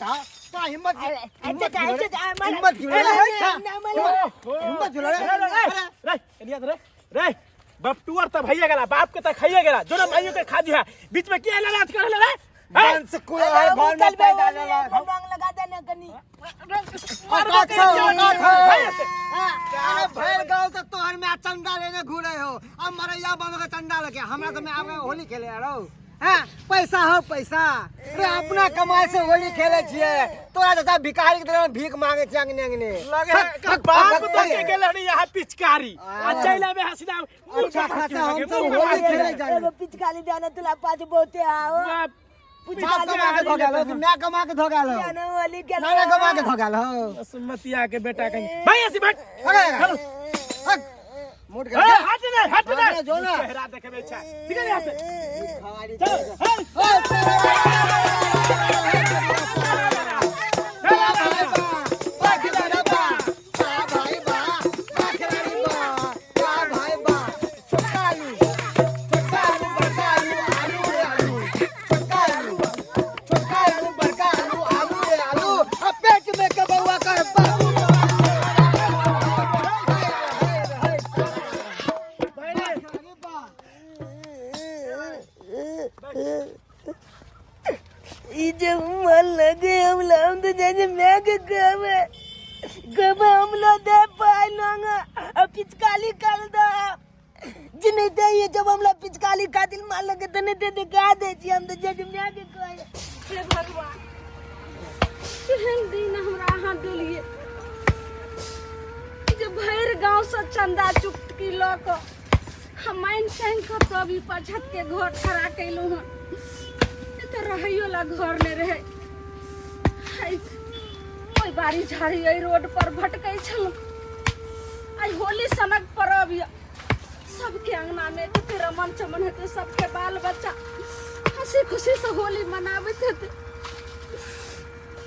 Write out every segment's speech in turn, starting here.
बेटा तोरा हिम्मत अरे, हिम्मत अच्छा, की भेलै? अच्छा, अच्छा, हिम्मत की भेलै? अरे, हाँ, ना, ना, हिम्मत झुला रे रे रे रे एनिया रे रे बपटुअर त भइए गेला बाप के त खाइए गेला जो ना माइयो के खा दिया बीच में किया लाज कर ले रे हैं? बंस कुल है घर में पैदा लेला रंग लगा देने कनी औकात है औकात है भाई ऐसे। अरे भैर गाँव से तोहर में चंदा लेने घूरे हो अब मरैया बम के चंदा लेके हमरा तो में आवे होली खेले रहो हाँ पैसा हो पैसा रे अपना कमाई से होली खेले छिए तोरा जैसा भिखारी के तरह भीख मांगे छिए अंगने अंगने लगे है कि बाप तो के गेल हनी यहाँ पिचकारी आ चल आबे हसीना मुंह अच्छा पे खासा हम मुंह सब पे होली मार खेले जाने एगो पिचकारी देना तुला पाँच बहुते आओ बाप बाप कमा के धोगल हो कि मैं कमा के धोगल हो देना होली के नाना कमा के धोगल हो सुमतिया के बेटा कहीं भाई ऐसी बैठ अरे अरे मुड़ के ए, हट दे हट दे हाँ, जो ना। चेहरा देखे में अच्छा निकल यहाँ से खवारी चल हे, ई जे मन लगे हम हम तो जैसे मैं के कब कब हम लो दे पाए लोंगा अब पिचकाली कर दो जी नहीं दे ये जब हम लोग पिचकाली कातिल मार लगे तो नहीं दे दे का दे जी हम तो जैसे मैं के कहे हे भगवान, केहन दिन हमरा अहाँ देलिए जे भरि गाँवसँ चन्दा चुटकी लऽ कऽ हम मानि चानि कऽ तब ई पछत के घर खड़ा केलहुँ हन। एतऽ रहैयो ला घर नहि रहै। ओहि बाड़ी झाड़ी एहि रोड पर भटकै छलहुँ। आइ होली सनक परब यऽ, सबके अंगना में कते रमन चमन हेतै, सबके बाल बच्चा हंसी खुशी से होली मनाबैत हेतै।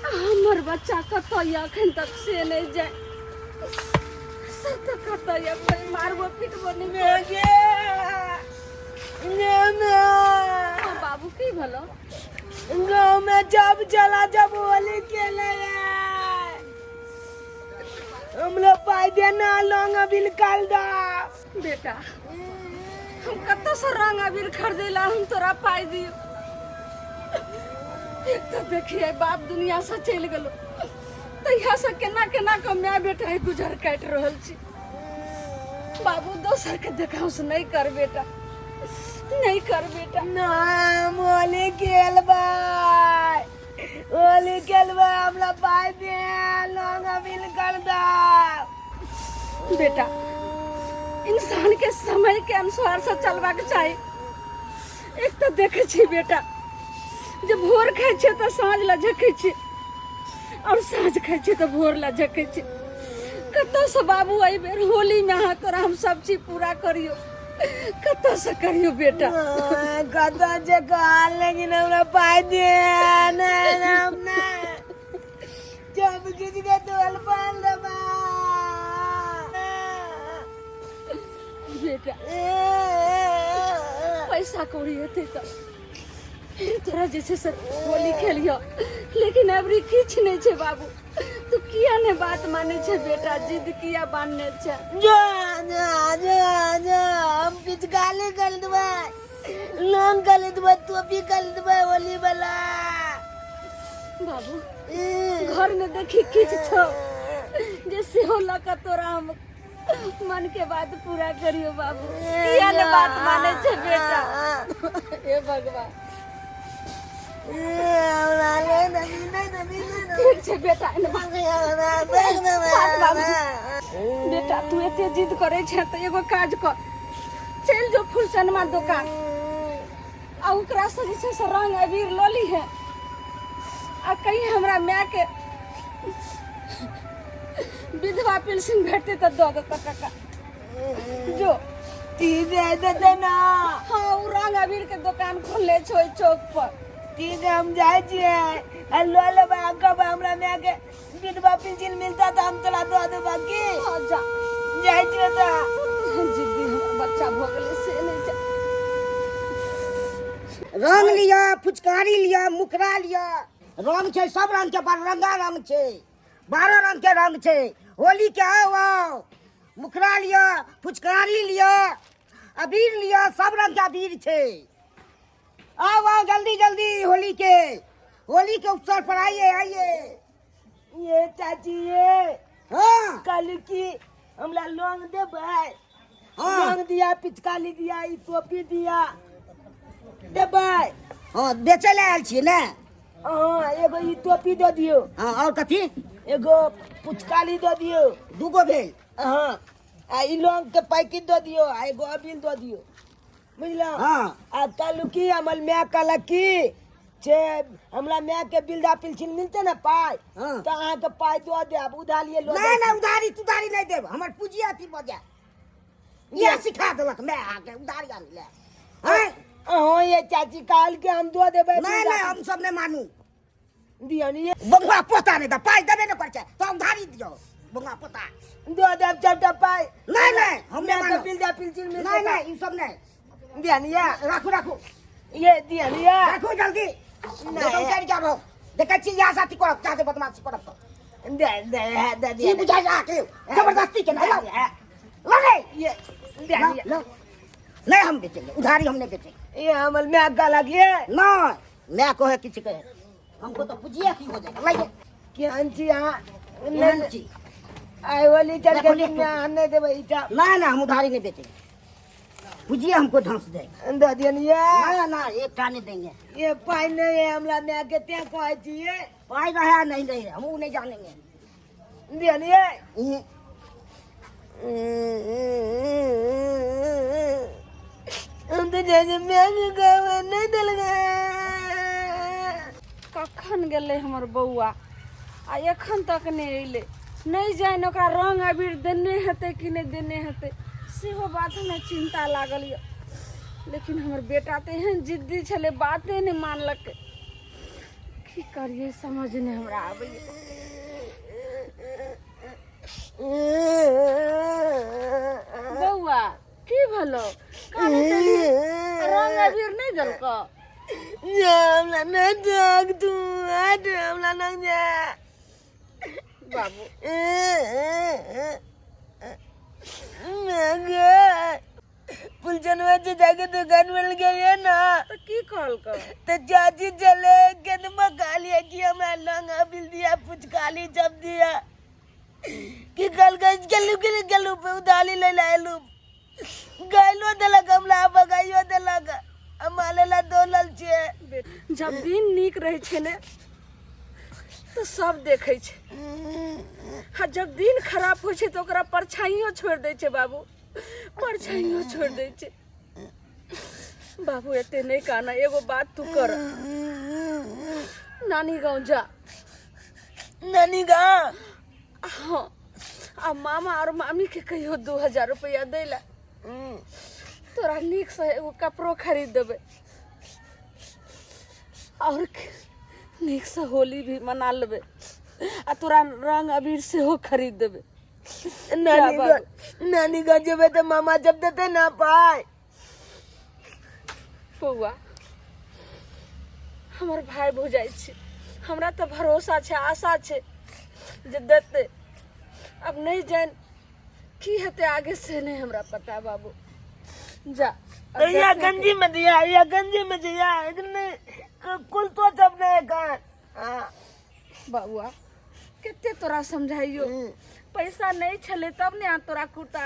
आ हमर बच्चा कतऽ यऽ अखन तक से नहि जाय। से तऽ कतऽ यऽ, कोइ मारबो पीटबो नहि गे हाँ, बाबू की भेलो? गाँव में जब चला जब होली खेले हम लोग पाई देना लौंग अबिल काल दा। बेटा हम कतऽ से रंग अबीर खरीदे ला हम तोरा पाई दियो? एक तो देखिए बाप दुनिया से चलि गेलो तहिया से केना केना के माय बेटा ही गुजर काटि रहल छी। बाबू दोसर के देखाउस से नहीं कर बेटा, नहीं कर बेटा। ना हम होली खेलबै, होली खेलबै, हमरा पाई दे लौंग अबिल कर दा। बेटा इंसान के समय के अनुसार से चलबाक चाही। एक तो देखे छी बेटा जे भोर खाइ छियै तऽ साँझ ला झकै छी और साँझ खाइ छियै तऽ भोर ला झकै छी। कतऽ से बाबू एहि बेर होली में अहाँ तोरा हम सब चीज पूरा करियो, कतऽ से करियो बेटा? कतऽ जे कहल लेकिन हमरा पाई दे नहीं हम नहीं जब किसी के तोल पाल देबा। बेटा पैसा कौड़ी हेतै तऽ फिर तोरा जे छै से होली खेलियो, लेकिन अबरी किछु नहि छै बाबू। तू किया नहि बात मानै छै बेटा, जिद किया बान्हने छै? जा जा जा जा हम पिचकारी कर देबै, लोन कर देबै, टोपी कर देबै होली वाला। बाबू घर में देखी किछु छौ जे सेहो लऽ कऽ तोरा हम मन के बात पूरा करियो। बाबू किया ने बात मानै छै बेटा? हे भगवान। ठीक छै बेटा, एने बात बाबू। बेटा तू एते जिद करै छै तऽ एगो काज कर, चलि जो फुलचनमा दोकान आ ओकरा से जे छै से रंग अबीर लऽ लीहे आ कहीं हमरा माय के विधवा पेंशन भेटतै तऽ दऽ देतऽ काका। जो ठीक है देते ना। हाँ उ रंग अबीर के दोकान खोलने छै ओहि चौक पर। ठीक है हम जाइ छियै आ लऽ लेबै आ कहबै हमरा माय के विधवा पेंशन मिलता तऽ हम तोरा दऽ देबऽ की? हाँ जा। जाइ छियै तऽ। जिद्दी हमर बच्चा भऽ गेलै से नहि जा। रंग लिया, फुचकारी लिया, मुखरा लिया। रंग छै सब रंग के, बररंगा रंग छै, 12 रंग के रंग छै। होली के आउ आउ, मुखड़ा लिअ, फुचकारी लिअ, अबीर लिअ, सब रंग के अबीर छै। आउ आउ जल्दी जल्दी, होली के अवसर पर आइए आइए। ये चाची ये। हाँ। कहलू कि हमरा लौंग देबै? हाँ। लौंग दिया, पिचकारी दिया, ई टोपी दिया, देबै? हाँ, बेचै लए आयल छियै ने? हाँ, एगो ई टोपी दऽ दियौ। हाँ, आओर कथी? एगो पुचकारी दऽ दियौ। दूगो भेल। हाँ, आ ई लौंग के पैकेट दऽ दियौ आ एगो अबीर दऽ दियौ, बुझलहुँ? हाँ। आ कहलू कि हमर माय कहलक कि जे हमरा माय के बिलदा पिलछिन मिलते ने पाइ, हाँ। तऽ अहाँके पाइ दऽ देब, उधारिये लऽ नहि। जाइ नहि, छी। उधारी तुधारी नहि देब, हमर पूँजी अथी भऽ जाय। इएह सिखा देलक माय अहाँके उधारी आनि ले, आँय? अहाँ ये चाची, कहल के हम दऽ देबै। नहि बिलदा नहि, हम सब नहि मानू। दियौ ने ये। बंगुआ पोता नहि तऽ पाइ देबे नहि करै छै तऽ उधारी दियौ, बंगुआ पोता। दऽ देब सबटा पाइ। नहि नहि, हम नहि मायके मानब। बिलदा पिलछिन मिलते। नहि नहि, ई सब नहि। दियौ ने ये। राखू राखू। ये दियौ ने ये। राखू जल्दी। नहि। नहि उतारि के आबो, देखै छी इएह साथी करब, जादे बदमाशी करब तऽ। दे दे हे, दे की दियौ ने। बुझाइ छै अहाँके जबरदस्ती के? नहि, लौ लौ रे। ये दे लौ, दियौ। लौ। नहीं, हम बेचेंगे उधारी, हम नहीं बेचेंगे। ये हमर माय कहलक ये। नहीं, मैं कहे किछु कहे, हमको तो पूछिए की हो जाएगा, लाइए। केहन छी अहाँ? केहन छी? आइ होली चल देखो, के लिख। दिन अहाँ नहि देबै ईटा? ना ना, हम उधारी नहीं बेचेंगे, पूछिए हमको ढांस देगा। दऽ दियौ ने ये। ना ना, एक टा नहीं देंगे। ये पाइ नहि है हमरा माय के, तें कहै छी ये। पाई रहा नहीं रहे, हम वो नहीं जानेंगे। दियौ ने ये। ये हम तऽ जाइ छी माय के कहबै नहि देलकै। कखन गेलै हमर बौआ आ एखन तक नहि अयलै। नहि जानि ओकरा रंग अबीर देने हेतै कि नहि देने हेतै, सेहो बात हमरा चिन्ता लागल यऽ। लेकिन हमर बेटा तऽ एहन जिद्दी छलै, बाते नहि मानलकै। की करियै, समझ नहि हमरा आबैए। बौआ, की भेलो? कानै छली? रंग अबीर नहि देलकौ? हमरा नहि देख तू, हट, हमरा नहि जा। बाबू। फुलचनवा से जाके दुकान मिल गई ना। तऽ की कहलकौ? तो चाची चले के तो मका लिया कि हमरा लंग बिल दिया, पुचकाली जब दिया कि कल गज गलू के गलू पे उधाली ले लायलू, गायलो देलक हमरा, बगाइयो देलक, हम ला दोलल छे। जब दिन नीक रहै छै ने तऽ सब देखै छै आ जब दिन खराब होइ छै तऽ ओकरा परछाइयो छोड़ि दै छै बाबू, परछाइयो छोड़ि दै छै। बाबू, एते नहि काना। एगो बात तू कर, नानी गाँव जा। नानी गाँव? हाँ, आ मामा और मामी के कहियो 2000 रुपया दै ला, तोरा नीकसँ एगो कपड़ो खरीद देबै और नीकसँ होली भी मना लेबै आ तोरा रंग अबीर सेहो खरीद देबै। नानी बाबू। गाँव, नानी गाँव जेबै तऽ मामा जब देतै ना पाइ। बौआ, हमर भाय भौजाइ छै, हमरा तऽ भरोसा छै, आशा छै जे देतै। आब नहि जानि की हेतै आगे, से नहि हमरा पता। बाबू, जा आब। या देखै। गंजी में दिया या गंजी में दिया, इतने कुल तो जब नहीं कान। हाँ। बौआ, कते तोरा समझाइयो, पैसा नहीं छलै तब ने आ तोरा कुर्ता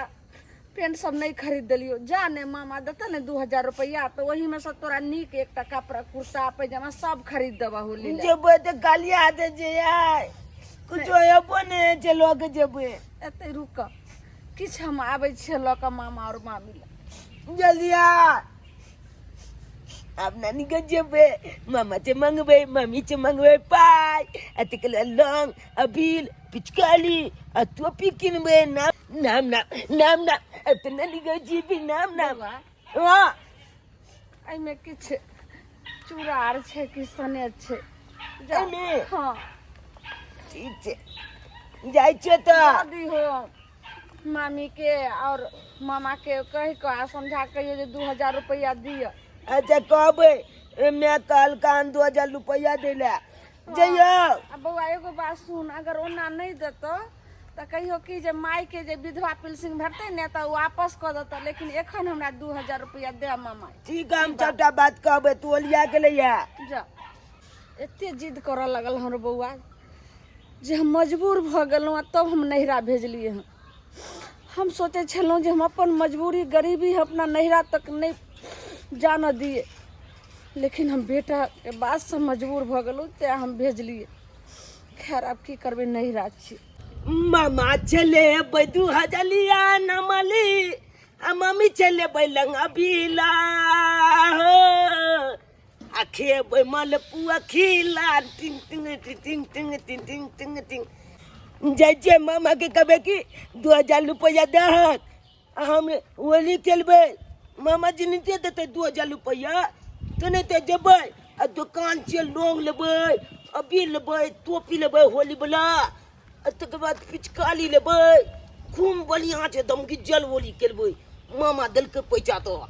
पेंट सब नहीं खरीद देलियो। जा ने, मामा देतै ने 2000 रुपया तऽ ओहीमे से तोरा नीक एकटा कपड़ा, कुर्ता पैजामा सब खरीद देबा होली लए। जेबै तऽ काली हाथे जे आय कुछो हेबो नहि छै, लऽ के जेबै। एतै रुक, किछु हम आबै छियै लऽ कऽ मामा और मामी लए। जल्दी आ। आब नानी के जेबै, मामा से मंगबै, मम्मी से मंगबै पाइ, आ तकर बाद लौंग अबीर पिचकारी आ टोपी किनबै। नाम नाम नाम नाम नाम, आब तऽ नानी के जेबै, नाम नाम। बौआ। हँ। एहिमे किछु चूड़ा आर छै कि सने छै? जा। एहिमे? हँ। ठीक छै, जाइ छियै तऽ। दऽ दिहो मामी के और मामा के, कहि कऽ आ समझा कहियो जे 2000 रुपया दिअ। अच्छा, कहबै। माय कहलका हन 2000 रुपैआ दै लए। जइयो। आ बौआ एगो बात सुन, अगर ओना नहि देतौ तऽ कहियो कि जे माय के जे विधवा पेंशन भेटतै ने तऽ ओ वापस कऽ देतौ, लेकिन एखन हमरा 2000 रुपया दे मामा। ठीक है, हम सबटा बात कहबै, तू ओलिया के लैया जा। एते जिद करऽ लगल हमर बौआ जे हम मजबूर भऽ गेलहुँ आ तब हम नैहरा भेजलियै हँ। हम सोचै छलहुँ जे हम अपन मजबूरी गरीबी अपना नैहरा तक नहि जानऽ दियै, लेकिन हम बेटाके बातसँ मजबूर भऽ गेलहुँ तेँ हम भेजलियै। खैर आब की करबै, नैहरा छी। मामा चले 2000 लिया नमली आ मम्मी चले लंग अबीला हो आ खेबै मलपुआ खिला टिंग टिंग टिंग टिंग टिंग टिंग टिंग टिंग। जाइ छियै मामा के कहबै कि 2000 रुपैआ दहक आ हम होली खेलबै। मामा जी नहि दे देतै 2000 रुपैआ तऽ नहि तऽ जेबै आ दोकान छियै, लौंग लेबै, अबीर लेबै, टोपी लेबै होली वला, आ तकर बाद पिचकारी लेबै। खूब बढ़िआँ छै, एकदम गिज्जल होली खेलबै। मामा देलकै पैसा तऽ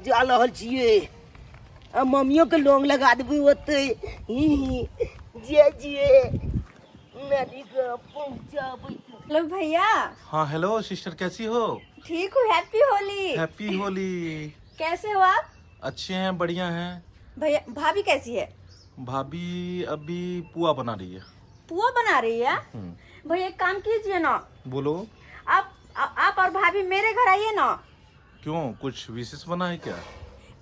जा रहल छियै आ मम्मियोके लौंग लगा देबै ओतै। ही ही जे छियै नदीके पहुँचाबै। हेलो भैया। हाँ हेलो सिस्टर, कैसी हो? ठीक हूँ, हैप्पी होली। हैप्पी होली। कैसे हो आप? अच्छे हैं, बढ़िया हैं। भैया भाभी कैसी है? भाभी अभी पुआ बना रही है। पुआ बना रही है? भैया एक काम कीजिए ना। बोलो। आप और भाभी मेरे घर आइए ना। क्यों, कुछ विशेष बना है क्या?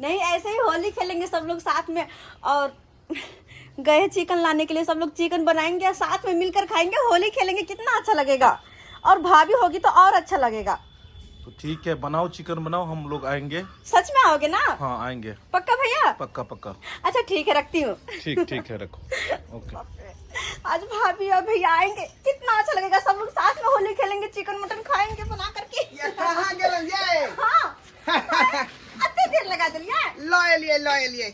नहीं, ऐसे ही होली खेलेंगे सब लोग साथ में, और गए हैं चिकन लाने के लिए, सब लोग चिकन बनाएंगे और साथ में मिलकर खाएंगे, होली खेलेंगे, कितना अच्छा लगेगा। और भाभी होगी तो और अच्छा लगेगा। तो ठीक है, बनाओ चिकन बनाओ, हम लोग आएंगे। सच में आओगे ना? हाँ आएंगे। पक्का भैया? पक्का पक्का। अच्छा ठीक है, रखती हूँ। ठीक ठीक है, रखो। ओके। आज भाभी और भैया आएंगे, कितना अच्छा लगेगा, सब लोग साथ में होली खेलेंगे, चिकन मटन खाएंगे बना करके। ये कहाँ गेलन ये? हाँ अत्ते देर लगा दिलियै। लऽ एलियै, लऽ एलियै,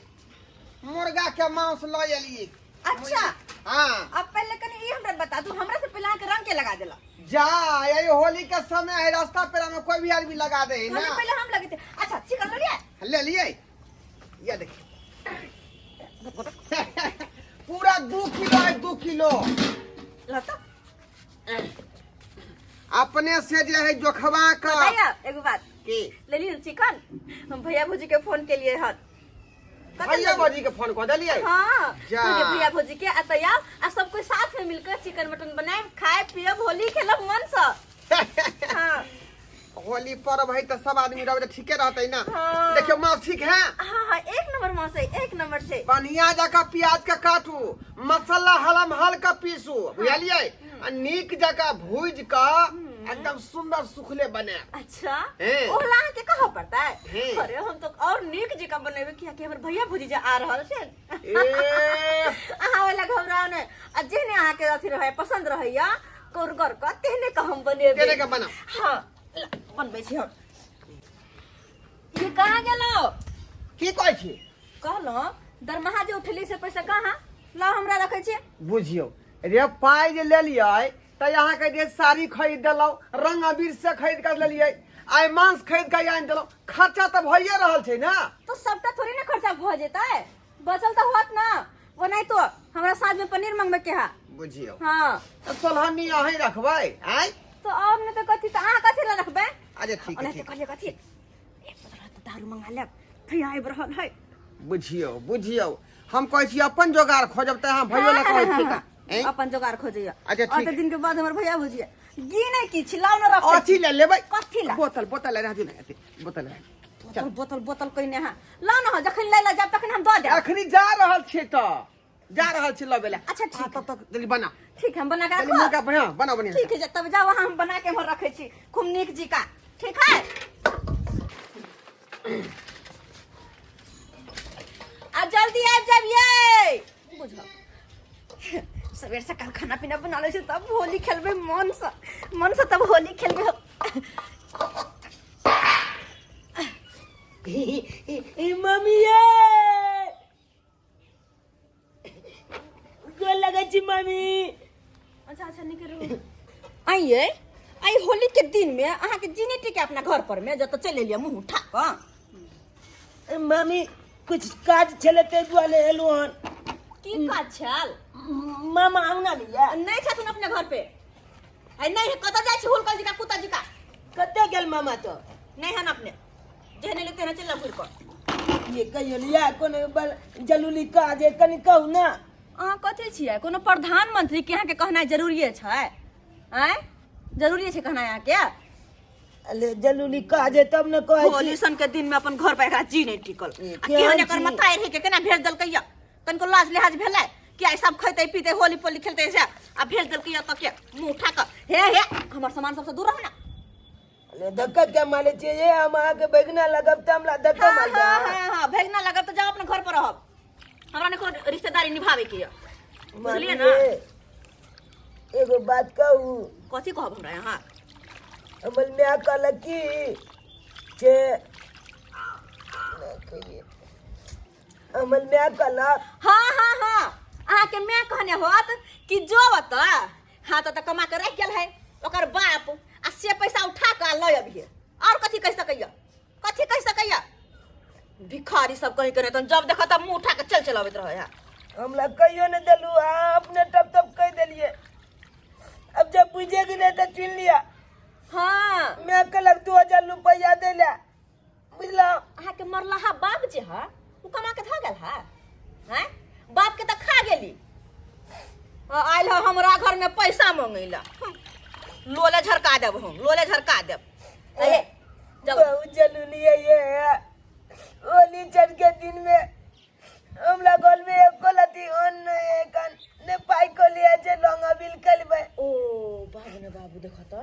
मुर्गा के मांस लऽ एलियै। अच्छा। हाँ। अब पहले कनी ई हमरा बता दू, हमरा से पहले अहाँके रंग के लगा देला? जा, यही होली के समय है, रास्ता पेरा में कोई भी आदमी लगा दे है होली ना। पहले हम लगेते। अच्छा चिकन लऽ लियै? ले लिए, ये देखिए पूरा 2 किलो है, 2 किलो। लता अपने से जे है जोखवा का। भैया एगो बात की? ले लियौ चिकन, हम भैया भौजी के फोन के लिए हन। भैया भौजी के फोन कऽ देलियै? हाँ। जा। तो भैया भौजी के अतया आ सब कोई साथ में मिलकर चिकन मटन बनाए, खाए पियब, होली खेलब मन से। हाँ। होली पर्व है तऽ सब आदमी रहबै तऽ ठीके रहतै ना। हाँ। देखियौ मांस ठीक है? हाँ हाँ, एक नंबर मांस है, एक नंबर से। बढ़िया जकाँ प्याज के काटू, मसाला हलम हल्का पीसू, बुझलियै? आ नीक जकाँ भूज कऽ एकदम सुंदर सुखले बने। अच्छा। हैं। ओला अहाँके कहऽ पड़तै? हैं। अरे हम तो और नीक जकाँ बनेबै, कियाकि हमर भैया भौजी जे आ रहल छै। ए अहाँ ओला घबराउ नहि, आ जेहने अहाँके अथी रहै, पसंद रहैया कोरगर क, तेहने के हम बनेबै। तेहने के बनाउ। हाँ, ला, बनबै छी हम। ये कहाँ गेलौ? की कहै छी? कहलहुँ दरमाहा जे उठेली से पैसा कहाँ? लाउ हमरा रखै छी। बुझियौ रे, पाइ जे लेलियै तऽ अहाँके जे साड़ी खरीद देलहुँ, रंग अबीर से खरीद कर लेलियै, आइ मांस खरीद कऽ आनि देलहुँ, खर्चा तऽ भइए रहल छै ने। तो सबटा थोड़ी ने खर्चा भऽ जेतै, बचल तऽ होत ना। ओनाहि तो हमरा साँझ में पनीर मंगबै के हा। बुझियौ। हाँ। तऽ सोलहनी अहीं रखबै आँय? तो और नहि तऽ कथी, तऽ अहाँ कथी लए रखबै? अच्छा ठीक है। ओनाहि ठीक। कहलियै कथी, एक बोतल तऽ दारू मंगा लेब, भैया आबि रहल है। बुझियौ बुझियौ, हम कहै छी अपन जोगाड़ खोजब तऽ अहाँ भैयो लए कहै छी तऽ ऐं? अपन जोगाड़ खोजैया। अच्छा, ठीक। अते दिन के बाद हमर भैया भुजिया गिने की छी, लाउ न रखै। अथी ले लेबै। कथी ला? बोतल, बोतल ले राजू ने, अथी बोतल ले। बोतल बोतल बोतल कहिने अहाँ लाउ न, जखन लै लए जायब तखन हम दऽ देब। अखनी जा रहल छियै तऽ जा रहल छी लबै लए। अच्छा, ठीक। हाँ, तब तक जल्दी बना। ठीक है, हम बना के जल्दी रखो। मुर्गा बढ़िया बना, बढ़िया। ठीक है, तब जाओ अहाँ, हम बना के एम्हर रखै छी खूब नीक जी का। ठीक है, आ जल्दी आबि जाब ये। बुझल, सवेर सकाल खाना पीना बना लै छी तब होली खेलबै मन से, मन से तब होली खेलबै हम। मम्मी ये गोर लगै छी मम्मी। अच्छा अच्छा, निकल रहू। आइए आई होली के दिन में अहाँ के जीने टिके अपना घर पर में जत चलि एलियै मुंह उठा कऽ। मम्मी कुछ काज छलै ताहि दुआरे एलहुँ हन। की काज छल? मामा अंगना में या नहीं छथुन अपने घर पे। है नहीं है, कतऽ जाइ छी हुलकल जी का कुत्ता जी का? कते गेल मामा तो? नहीं हन अपने, जेहने ले तेहने चल घुरि कऽ। ये कहियो लिया कोनो बल जरूरी काज है कनि कहू ना। अहाँ कथी छियै? कोनो प्रधानमंत्री के अहाँके कहनाइ जरूरिये छै? आँय, जरूरी छै कहनाइ अहाँके? अरे जरूरी काज है तब न कहै छी। होली सन के दिन में अपन घर पर एकरा जी नहीं टिकल। ए, आ केहन केहन एकर छी? मतारि है के केना भेज देलकै या? कनिको लाज लिहाज भेलै कि आइ सब खैतै पीतै होली पोली खेलतै से आ भेज देलकै या? तऽ के मुँह उठा कऽ हे हे हमर सामान सबसँ दूर रहू ना। अरे धक्का क्या मारे छियै ये? हम अहाँके बैगना लगब तऽ हमरा धक्का हाँ मार हाँ हाँ हाँ, भेजना लगब तऽ जाओ अपना घर पर रहब, हमरा ने कोनो रिश्तेदारी निभावे के यऽ, बुझलियै ना? एगो बात कहू। कथी कहब हमरा यहाँ? हमर माय कहलक की जे नहि कहियै। हमर माय कहलक। हाँ हाँ हाँ, अहाँके माय कहने होत कि जो ओतऽ हाँ तऽ कमा के राखि गेल है ओकर बाप आ से पैसा उठा कऽ लऽ अबिहे। और कथी कहि सकैया? कथी कहि सकैया? भिखारी सब कहीं के नहीं, तहन जब देखत तब मुंह उठा के चल चल अबैत रहै है। हमरा कहियो नहि देलू, अहाँ अपने टप टप कहि देलियै। अब जब बुझे गेलै तऽ चुनि लिअ। हाँ माय कहलक 2000 रुपैआ दै लए, बुझलहुँ? अहाँके मरलाहा बाप जे है ओ कमा के धऽ गेल है? हैं, बाप के तऽ खा गेली आ आयल है हमरा घर में पैसा मांगै ला। लोले झरका देब हम, लोले झरका देब। अरे जब बहुत जरूरी है ये होली चढ़ के दिन में हमरा घर में एको लती अन्न नहीं है, कान ने पाई को लिया जे लौंगा बिल कलबे। ओ बाबू ने बाबू, देखो तो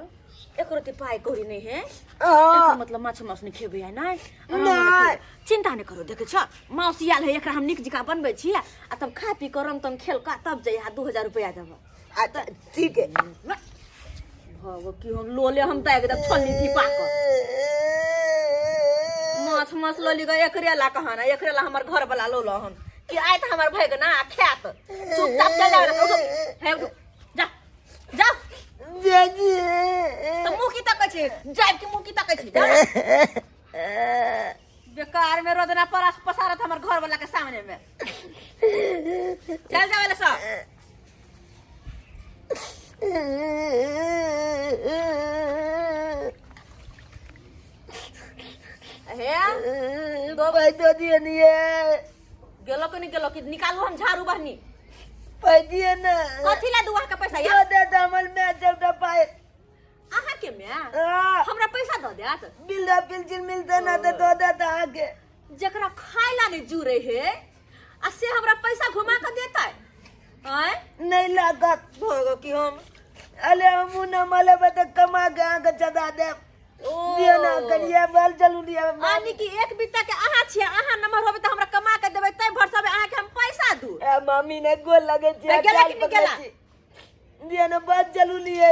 एको रत्ती पाई कौड़ी नहीं है। हाँ। एकर मतलब माछ मांस नहीं खेबै है? नहीं नहीं। चिंता नहीं करो, देखे छ मौसी आयल है, एकरा हम नीक जकाँ बनबै छी आ तब खा पी कर रंग तंग खेल कऽ तब जइहा 2000 रुपया देब। अच्छा ठीक है। भगो की हम लोले हम दागि देब छलनी धीपा कऽ। माछ मांस लऽ ली एकरे ला कहाना, एकरे ला हमर घर वाला लो हन कि आयत हमर भैगना आ खायत। चुपचाप चल जाओ, हे उठो, जा जा। जाजी। तऽ मुँह की तकै छी? जायब कि मुँह की तकै छी? जा ना। बेकार में रोदना परास पसारत हमर घर वाला के सामने में। चल जावे सब। हे दो पाई दो दिए नहीं है। गेलो कि नहीं गेलो कि निकालू हम झाड़ू बहनी? पाई दिए ना। कथी ला दुआ के पैसा? दो या दे दे हमर मैं जब पाई। अहाँ के मैं हाँ। हमरा पैसा दऽ देत? बिल दा बिल मिलते ना तो दो दे आके। जकरा खाय ला नहीं जुड़े हे आ से हमरा पैसा घुमा के देतै? आँय नहीं लागत। भोगो कि हम अरे हम न मले बत कमा के आके चदा दे। ओ। दियो ना करिए बल चलू दिया। यानी कि एक बित्ता के अहाँ छियै, अहाँ नंबर होबे तऽ हमरा कमा के देबै तै भरसबे अहाँके हम पैसा दू। ए मामी ने गोल लगे छै। ए, गेला कि नहि गेला? दियो ना बस चलू लिए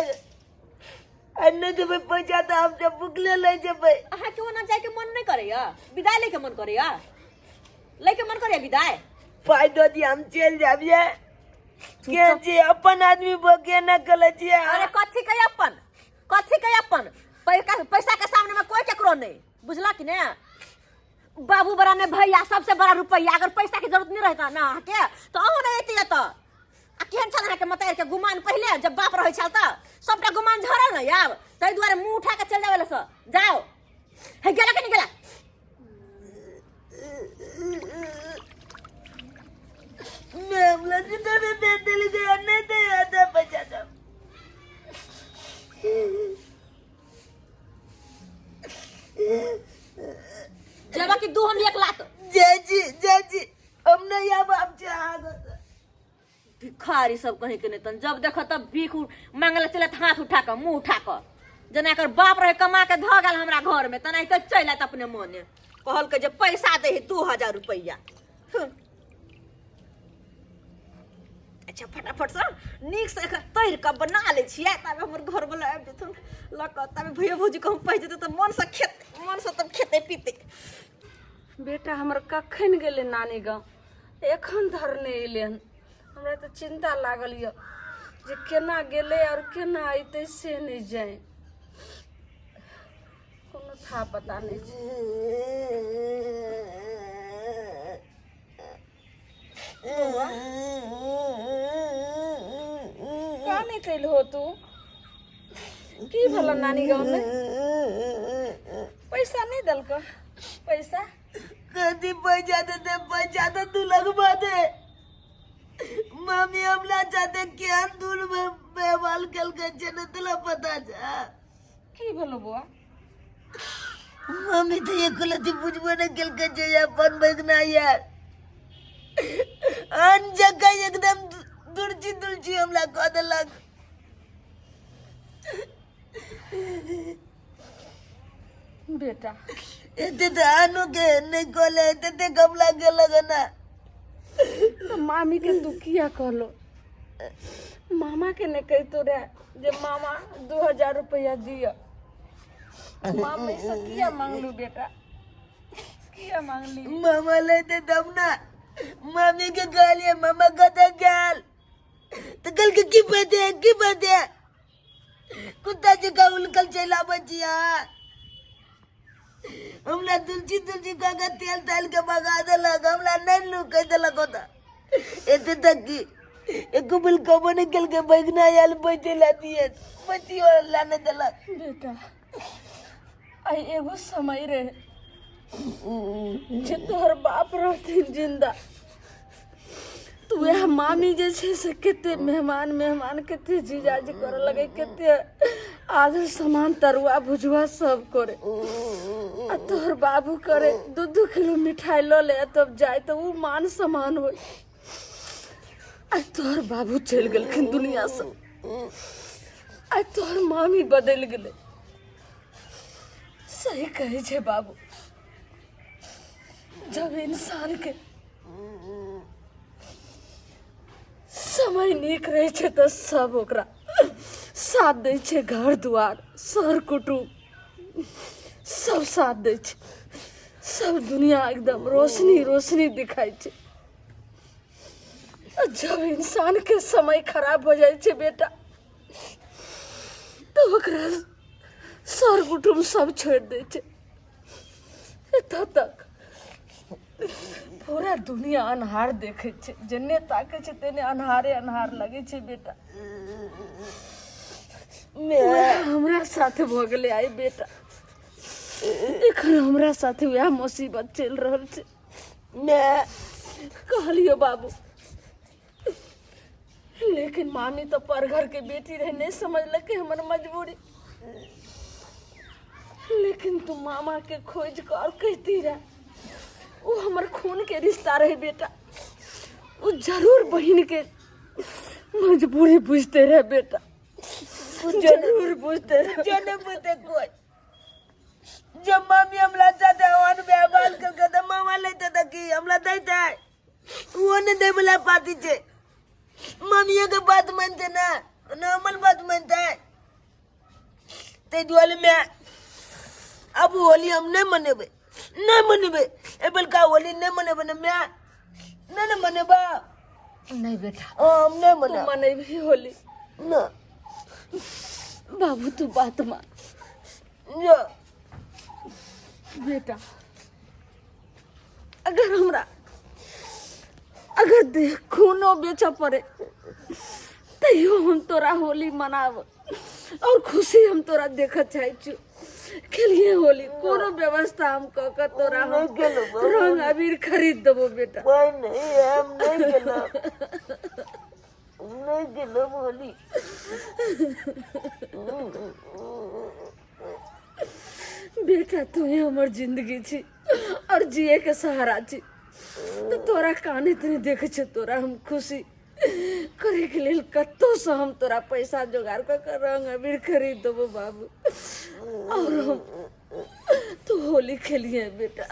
आ नहीं देबै पैसा तऽ हम जब भुखले ले जेबै। अहाँके ओना जायके मन नहि करैया? विदाई लैके मन करैया? लैके मन करैया विदाई? पाई दो दिया हम चल जाबिए के जे अपन आदमी बके न कले छियै। अरे कथी के अपन, कथी के अपन? पैसा पैसा के सामने में कोई केकरो नहीं, बुझला कि ने? बाबू बड़ा ने भैया सबसे बड़ा रुपैया। अगर पैसा के जरूरत नहीं रहता ना अहाँके तो अहूँ नहीं अयती एतऽ। आ केहन छल अहाँके मतारि के गुमान पहिले जब बाप रहै छल तऽ सबटा गुमान झरल ने आब, ताहि दुआरे मुँह उठा के चलि जाबै से जाओ। हे गेला कि नहीं गेला? मैं हमला जितना भी दे दिल गया नहीं दे आता पैसा सब। जेबा कि दू हम एक लात? जय जी जय जी, हम नहीं आब हम चाहत। भिखारी सब कहीं के नहीं तन, जब देखो तब भीख मांगले चलत हाथ उठा कऽ मुंह उठा कऽ, जेना एकर बाप रहे कमा के धऽ गेल हमरा घर में तेनाहिते चलि आयत अपने मोने। कहलकै जे पैसा दे 2000 रुपैआ। अच्छा फटाफट से नीक से एकरा तैर कऽ बना लै छियै, ताबे हमर घरवला आबि जेथुन लऽ कऽ, ताबे भैया भौजी कहूँ पहुँच जेतै तऽ मन से खेतै, मन से तब खेतै पीतै। बेटा हमर कखन गेलै नानी गाँव, एखन धरि नहि एलै हन। हमरा तऽ चिन्ता लागल यऽ जे केना गेलै आओर केना अयतै से नहि जानि, कोनो था पता नहि छै। बतेलहो तू की भेलो नानी गाँव में पैसा नहीं देलको पैसा कथी पैसा देते पैसा तो तू लगवा दे मम्मी हमरा चाहते केहन दूर में व्यवहार केलकै छै ने तोरा पता छै की भेलो बौआ मम्मी तो ये गलती बुझबो नहीं केलकै जे अपन बैगना यार आन जगह एकदम दुर्ची दुर्ची हमरा कऽ देलक बेटा एते तऽ आनो के नहि कहले एते ते गमला गेलक ना तऽ मामी के तू किया कहलो मामा के ने कहितो रहे जे मामा 2000 रुपया दिया मामी से किया मांगलू बेटा किया मांगली मामा लेते तब ना मामी के कहलिए मामा कतऽ गेल तऽ कहलकै की पते की पते कुत्ता जकाँ उलकल चलि आबै छी अहाँ हमरा तुलसी तुलसी कऽ के तेल ताल के भगा देलक हमरा नहि लू कहि देलक ओतऽ एते तक कि एको बेर कहबो नहि केलकै बैगना आयल बैठे लए दिए बैठियो लए नहि देलक बेटा आई एगो समय रहे जे तोहर बाप रहथिन जिंदा तऽ वएह मामी जे छै से कते मेहमान मेहमान कते जीजाजी करऽ लगै कते आदर सामान तरुआ भुजुआ सब करे आ तोहर बाबू करे दू दू किलो मिठाई लऽ ले आ तब जाय तऽ उ मान सम्मान होइ आ तोहर बाबू चलि गेलखिन दुनियासँ आ तोहर मामी बदलि गेलै सही कहै छै बाबू जब इंसानके समय नीक रहै छै तऽ सब ओकरा साथ दै छै घर दुआर सर कुटुम्ब सब साथ दै छै सब दुनिया एकदम रोशनी रोशनी दिखाइ छै आ जब इंसानके समय खराब हो जाइ छै बेटा तऽ ओकरा सर कुटुम्ब सब छोड़ि दै छै एतऽ तक पूरा दुनिया अन्हार देखै छै जेने ताकै छै तेने अन्हारे अन्हार लगै छै बेटा वएह हमरा साथे भऽ गेलै आइ बेटा एखन हमरा साथे वएह मुसीबत चलि रहल छै माय कहलियो बाबू लेकिन मामी तऽ पर घर के बेटी रहे नहीं समझलकै हमर मजबूरी लेकिन तू मामा के खोज कर और कहती रहे वो हमर खून के रिश्ता रहे बेटा वो जरूर बहन के मजबूरी बुझते रहे बेटा जरूर बुझते रहे जो नहीं बुझते कोई जब मम्मी हमला साथे ओहन व्यवहार करके तऽ मामा लेते तऽ की हमला दैते वो नहीं दै वाला पार्टी छै मम्मियों के बात मानते ना ना हमर बात मानते ताहि दुआरे मैं अब होली हम नहीं मनेबै नहीं मनेबै एहि बेरका होली नहीं मनेबै ने मैं नहीं ने मनेबा नहीं बेटा हाँ, हम नहीं तू मनाब मनेबही होली ना बाबू तू बात मान जो बेटा अगर हमरा अगर देह खूनो बेचऽ पड़े तैयो हम तोरा होली मनाब और खुशी हम तोरा देखऽ चाहै छियौ खेलिए होली कोनो व्यवस्था हम कऽ कऽ तोरा हम नहीं खेलबो। रंग अबीर खरीद देबो बेटा कोई नहीं हम नहीं खेलब नहीं खेलब होली बेटा तू ही हमर जिंदगी छी और जिए के सहारा छी तो तोरा काने तनी देखे छे तोरा हम खुशी करे के लेल कतौ से हम तोरा पैसा जोगाड़ कऽ के रंग अबीर खरीद देबो बाबू और हम तू होली खेलिए बेटा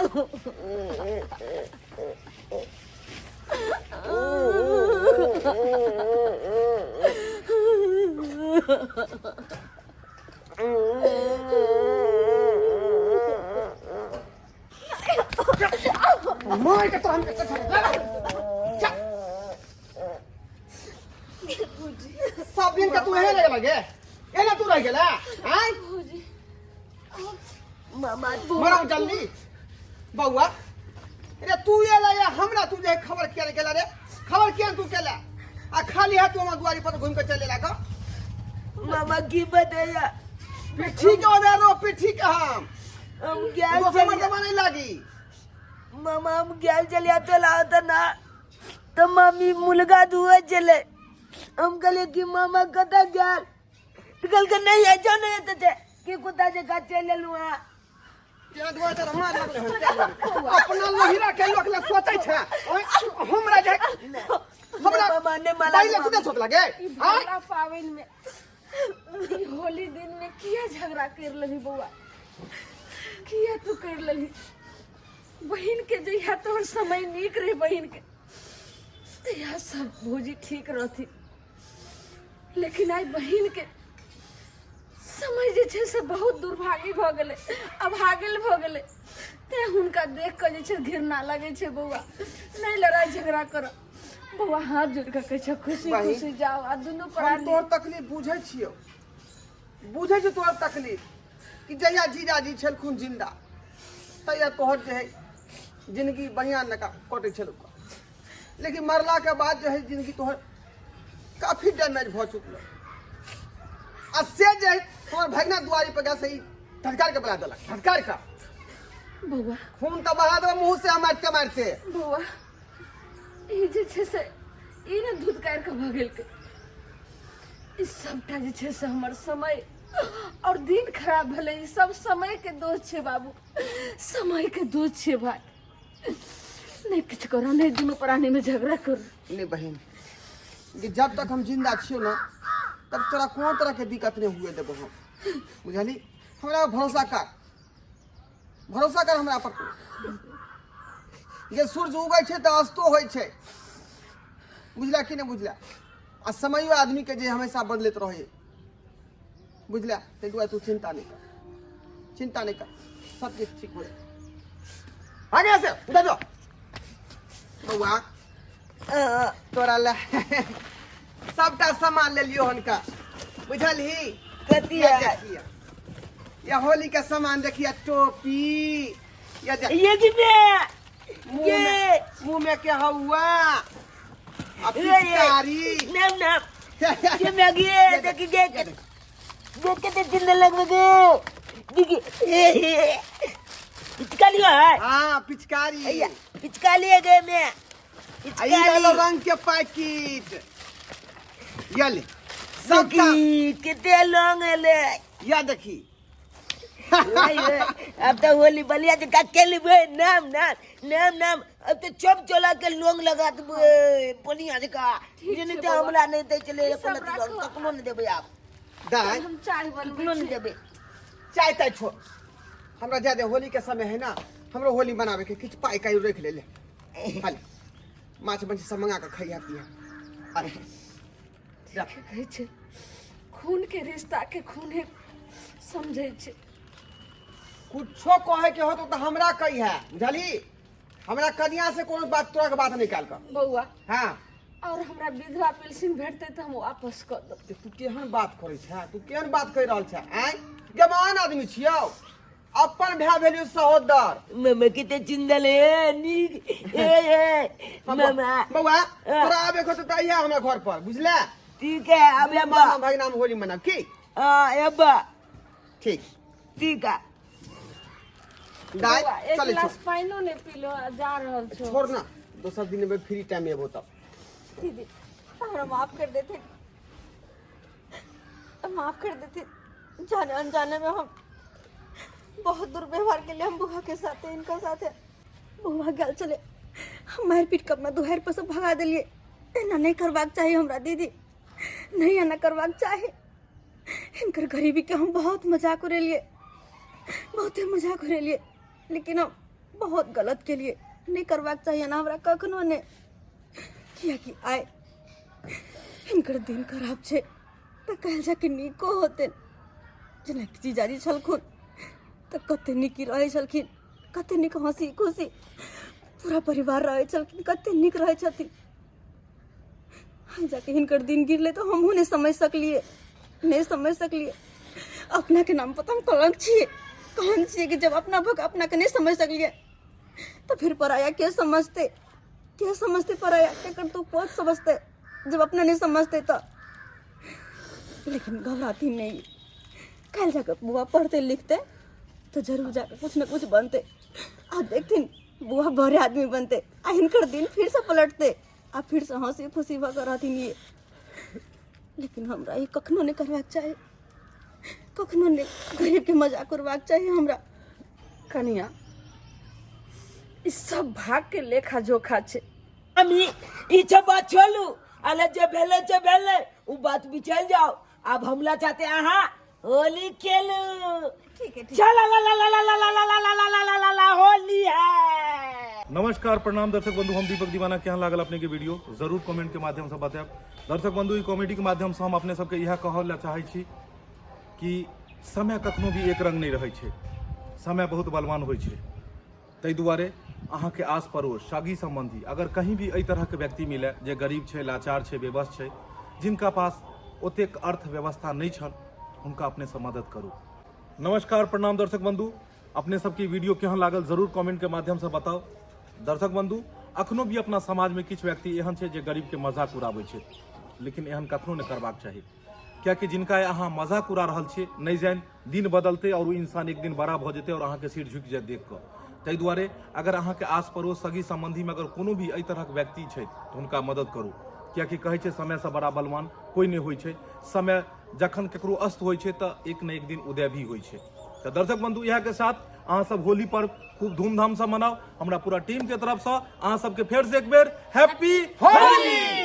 मार के तो हम सब दिन का तू यही लगे लगे एना तू रह गेला आय मामा मराउ जल्दी बउआ अरे तू एला या हमरा तू जे खबर किया गेला रे खबर किया तू केला आ खाली है तू हमरा दुआरी पर घूम के चले ला का मामा की बतैया पिट्ठी के ओदे रो पिट्ठी के हम हम गेल दोसर चलिया मर्दमा नहीं लागी मामा हम गेल चलिया तो लाओ तो ना तो मामी मुर्गा दुआ चले हम कहले कि मामा कता गेल तो कहल के नहीं है जो नहीं तो कि कुत्ता जका चल लेलु हां तेरा दुआरे तर हमरा लगले हन अपना लोहिरा के लोक ले सोचै छै ओए, हमरा जे हमरा मामा ने माला पहिले कुत्ते सोच लगे ई भोला पाबनि में ई होली दिन में किया झगड़ा कर लेली बौआ किया तू कर लेली बहिन के जहिया तोहर समय नीक रहे बहिन के तहिया सब भौजी ठीक रहती लेकिन आइ बहिन के समय जे छै से बहुत दुर्भागी भऽ गेलै अभागल भऽ गेलै तेँ हुनका देख कऽ जे छै घृणा लगै छै बौआ नहि लड़ाइ झगड़ा कर बौआ हाथ जोड़ि कऽ कहै छै खुशी बहिन, खुशी जाओ आ दुनू हम प्राणी तोहर तकलीफ बुझै छियौ बुझै छियौ तोहर तकलीफ कि जहिया जीजाजी छलखुन जिन्दा तहिया तोहर जे है जिंदगी बढ़िआँ नका कटै छलौ लेकिन मरलाके बाद जे है जिंदगी तोहर काफी डैमेज भऽ चुकल आ से जे है तोहर भगना दुआरी पर गेल से ई धटकार के बना देलक धटकार के बौआ खून तऽ बहा देबो मुँह से मारते मारते बौआ ई जे छै से ई ने धुतकार के भऽ गेल ई सबटा जे छै से हमर समय और दिन खराब भेलै ई सब समय के दोष छै बाबू समय के दोष छै भाई नहि किछु करू नहि दुनू प्राणी में झगड़ा करू नहीं बहन कि जब तक हम जिंदा छियो ना तब तोरा कोनो तरह के दिक्कत नहीं हुए देबो हम बुझली हमरा पर भरोसा कर भरोसा कर हमरा पर तू। जे सूर्य उगै छै तऽ अस्तो होइ छै बुझला कि नहि बुझला आ समयो आदमी के जे हमेशा बदलैत रहै बुझला ताहि दुआरे तू चिंता नहीं कर चिंता नहीं कर सब किछु ठीक हो जाए आगे से उधर जाओ बउआ तोरा ले सबटा सामान ले लियो हनका बुझलही कथी या है देखिए या होली के सामान देखिए टोपी या देख ये की बे मुंह ये में मुंह में के हवा आ ये ये पिचकारी नाम नाम ये मैगी है देखी देख देख के तो जिंदा लग गए देखी ये पिचकारी है हाँ पिचकारी अय्या पिचकारी है गए मैं आ ई पिचकारी डालो रंग के पैकेट ये ले सबटा देखी कितने लोग है ले या देखी अब तो होली बलिया जी का खेली बे नाम नाम नाम नाम अब तो चुप चला के लोंग लगा दे बलिया जी का जिन ते हमला नहीं दे चले ई सब कोनो राखो। लोंग कखनो नहीं देबे आप दाय हम चाय बनबै कखनो नहीं छी देबे चाय ताय छोड़ हमरा जादे होली के समय है ना हमरो होली मनावे के किछु पाइ काइ रख ले ले खाली माछ मछली सब मंगा के खइहा पिहा अरे जा कहै छै खून के रिश्ता के खूने समझै छै कुछो कहे के होतो तो हमरा कही है बुझली हमरा कनिया से कोनो बात तोरा के बात निकाल कर बौआ हाँ और हमरा विधवा पेंशन भेटतै तऽ हम वापस कऽ देब ते तू केहन बात करै छै तू केहन बात कहि रहल छै आँय जवान आदमी छियौ अपन भाय भेलियौ सहोदर मामा कितने चिंदल है नीक ए ए मामा बौआ तोरा आबे के होतो तऽ अइहा हमरा घर पर बुझले ठीक है अब अब्बा मामा भगना में होली मनाब की हाँ अब्बा ठीक ठीक है दाय बौआ, एक चलै गिलास पानिओ नहि पीलो आ जा रहल छो छोड़ ना दोसर दिन में फ्री टाइम एबो तब दीदी हमरा माफ कर देते माफ कर देते जाने अनजाने में हम बहुत दुर्व्यवहार के लिए हम बुआ के साथ इनका साथ है बुआ गल चले हम मार पीट के अपना दुहार पर सब भगा दिलिए एना नहीं करबाक चाही हमरा दीदी नहीं एना करबाक चाही इनकर गरीबी के हम बहुत मजाक उड़ेलिए बहुते मजाक उड़ेलिए लेकिन हम बहुत गलत के लिए नहीं करबाक चाही एना हमरा कखनो नहीं कियाकि आइ हिनकर दिन खराब छै तऽ कहल जाके नीको होते जेनाकि जीजाजी छलखुन तऽ कते नीक रहै छलखिन कते नीक हँसी खुशी पूरा परिवार रहै छलखिन कते नीक रहै छथिन जाके हिनकर दिन गिरलै तऽ हमहूँ नहि समझि सकलियै नहि समझि सकलियै अपनाके नाम पर तऽ हम कलंक छियै कहन छियै कि जब अपना भऽ कऽ अपनाके नहि समझि सकलियै तऽ फिर पराया के समझतै के समझतै पराया केकर तू कोच समझतै जब अपना नहीं समझते तो लेकिन घबराथिन नहीं। काल्हि जाकऽ बुआ पढ़ते लिखते तो जरूर जाकऽ कुछ न कुछ बनते आ देखथिन बुआ बड़े आदमी बनते आ हिनकर दिन फिर से पलटते आ फिर से हंसी खुशी भऽ कऽ रहथिन ये। लेकिन हमरा ई कखनो नहि करबाक चाही, कखनो नहि गरीबके मजाक उड़बाक चाही हमरा। कनिया ई सब भाग के लेखा जोखा छै। हम ई सब बात छोड़ू, अले जे भेलै से भेलै, उ बात बिचल जाओ। अब हमला चाहते अहाँ होली खेलू। ठीक है, ठीक। चल ला ला ला ला ला ला ला ला ला ला ला ला ला होली है। नमस्कार प्रणाम दर्शक बंधु, हम दीपक दीवाना। केहन लागल अपने के वीडियो जरूर कमेंट के माध्यम से बतायब। दर्शक बंधु, ई कॉमेडी के माध्यम से हम अपने सबके इएह कहल ला चाहै छी कि समय कखनो भी एक रंग नहीं रहै छै, समय बहुत बलवान होइ छै। ताहि दुआरे अहाँके आस पड़ोस सगी सम्बन्धी अगर कहीं भी एहि तरहके व्यक्ति मिले जे गरीब छै, लाचार छै, बेबस छै, जिनका पास ओतेक अर्थव्यवस्था नहि छल, हुनका अपनेसँ मदद करू। नमस्कार प्रणाम दर्शक बंधु, अपने सबके वीडियो केहन लागल जरूर कमेंट के माध्यम से बताओ। दर्शक बंधु, अखनो भी अपना समाज में किछु व्यक्ति एहन छै जे गरीब के मजाक उड़ाबै छै, लेकिन एहन कखनो नहि करबाक चाही, कियाकि जिनका अहाँ मजाक उड़ा रहल छियै नहि जानि दिन बदलतै और ओ इंसान एक दिन बड़ा भऽ जेतै और अहाँके सिर झुकि जायत देख कऽ। ताहि दुआरे अगर अहाँके आस पड़ोस सगी सम्बन्धीमे अगर कोनो भी एहि तरहक व्यक्ति छथि तऽ हुनका मदद करू, कियाकि कहै छै समयसँ बड़ा बलवान कोइ नहि होइ छै। समय जखन ककरो अस्त होइ छै तऽ एक ने एक दिन उदय भी होइ छै। तऽ दर्शक बंधु, इएह के साथ अहाँ सब होली पर्व खूब धूमधामसँ मनाउ। हमरा पूरा टीम के तरफसँ अहाँ सबके फेरसँ एक बेर हैप्पी होली।